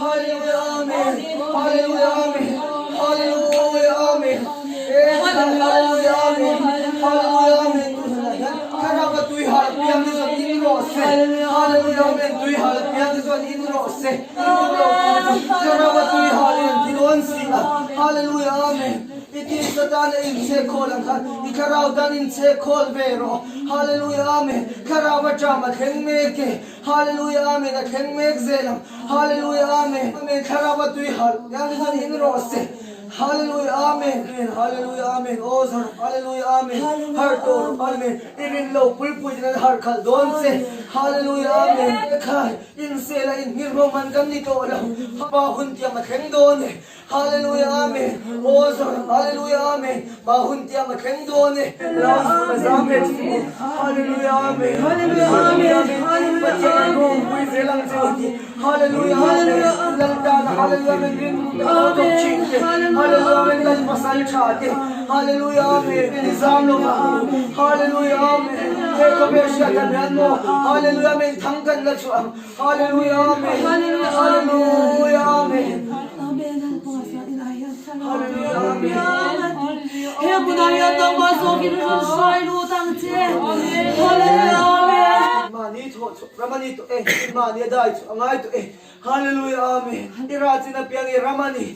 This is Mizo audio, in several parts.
Hallelujah Amen Hallelujah Amen Hallelujah Amen Hallelujah Amen Hallelujah Amen Tunah hian Thlarau a tui hal piang te chuan in rawh se Hallelujah Amen Tui hal piang te chuan in rawh se Thlarau a tui hal in an ti dawn si a Hallelujah Amen I tisa tan a inchhek khawl ang khan i thlarau tan inchhek khawl ve rawh Hallelujah Amen Thlarau a ṭam a thleng mek e Hallelujah Amen a thleng mek zel ang Hallelujah Amen Amen Thlarau a tui harh yang te chuan in rawh se Hallelujah Amen Amen Hallelujah Amen Aw zar Hallelujah Amen Harh tawh rawh Amen I rin lo pui pui ten an harh khalh dawn che Hallelujah Amen Khai in sel a in hming rawng man kan ni tawh lo Pa hun tiang a thleng dawn e Hallelujah Amen Aw zar Hallelujah Amen Pa hun tiang a thleng dawn e Ram a zam ve chu Hallelujah Amen Hallelujah Amen Pathian an rawngpui zel ang che u ti Hallelujah Amen Lal tana Hallelujah Amen rin tawk thin te Hallelujah Amen Lal pasal tha te Hallelujah Amen i zam lo vang u Hallelujah Amen He khawvel hriat han hian maw Hallelujah Amen thang kan la chhuah ang Hallelujah Amen Hallelujah Amen Hallelujah Amen He hmunah hian nangmah zawkin rawn hruai lut ang che. Hallelujah Amen. Mahni thawh chhuah ram a ni tawh e, mahni a dai chhuah a ngai tawh e. Hallelujah Amen. I ral chin apiang i ram a ni.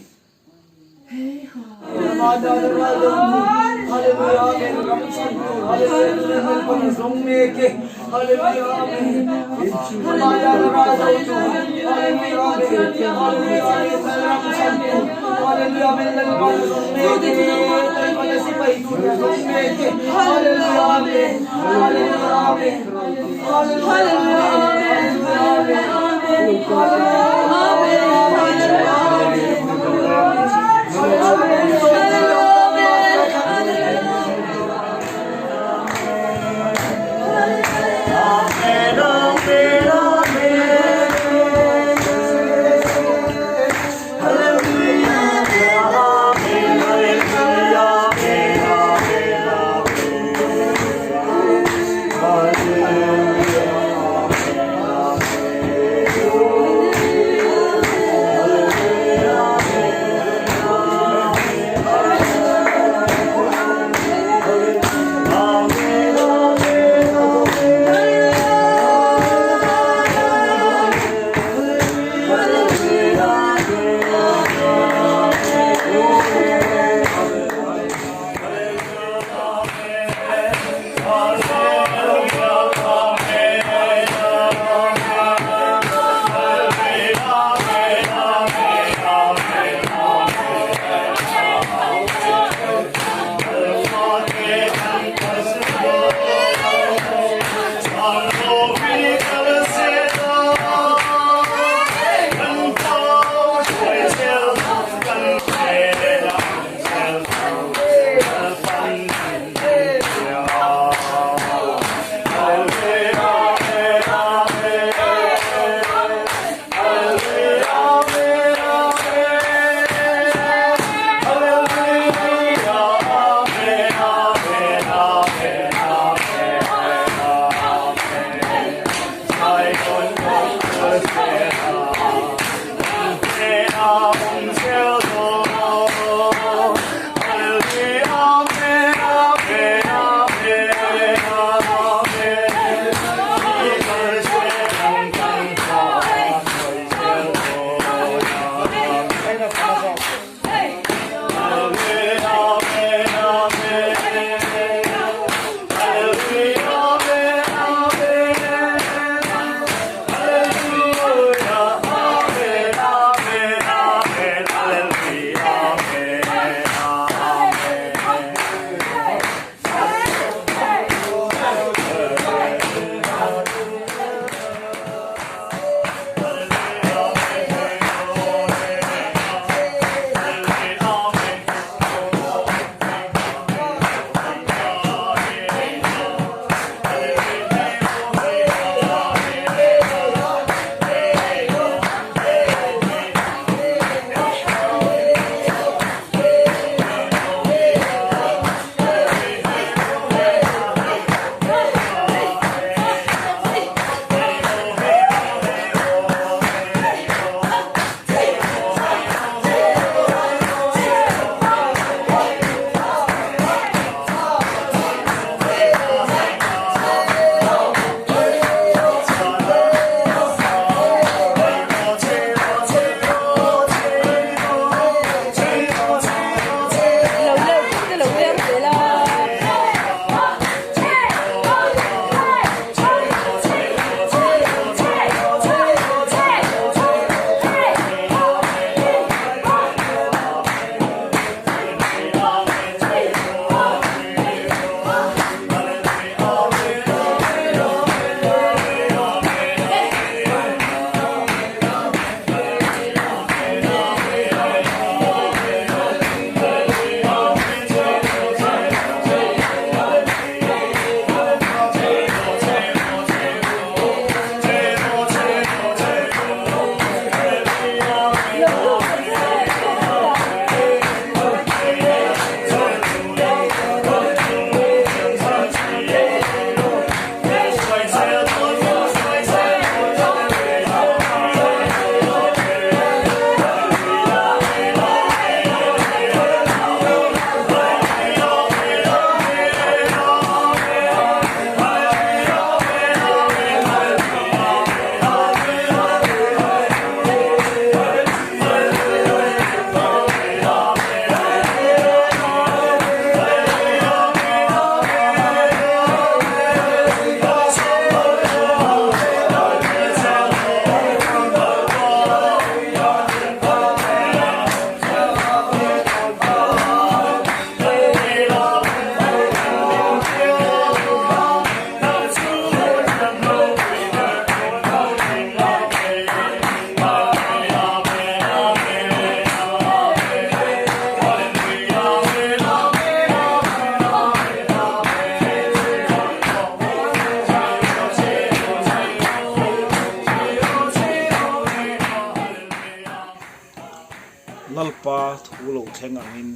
Lalpa thu lo thleng angin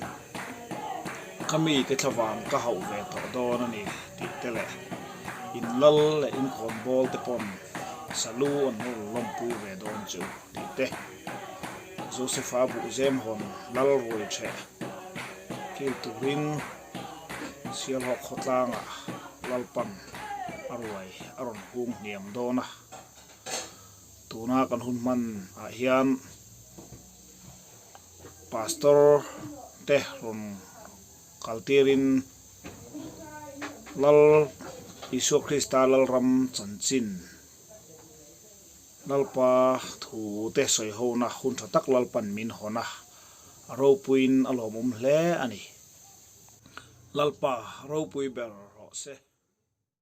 ka mite thlavang ka hauh ve tawh dawn a ni tih te leh in lal leh in khawnbawl te pawn salu an rawn lawmpui ve dawn chu tih te Josepha buhzem hawn lal ruai ṭheh kil turin Sialhawk khawtlangah Lalpan a ruai a rawn hung hniam dawn a. Tuna kan hun hman ah hian Pastor te rawn kal tirin Lal Isua Krista Lalram chanchin Lalpa thu te sawi hona hun tha tak Lalpan min hawn a, a ropuiin a lawmawm hle a ni. Lalpa ropui ber rawh se.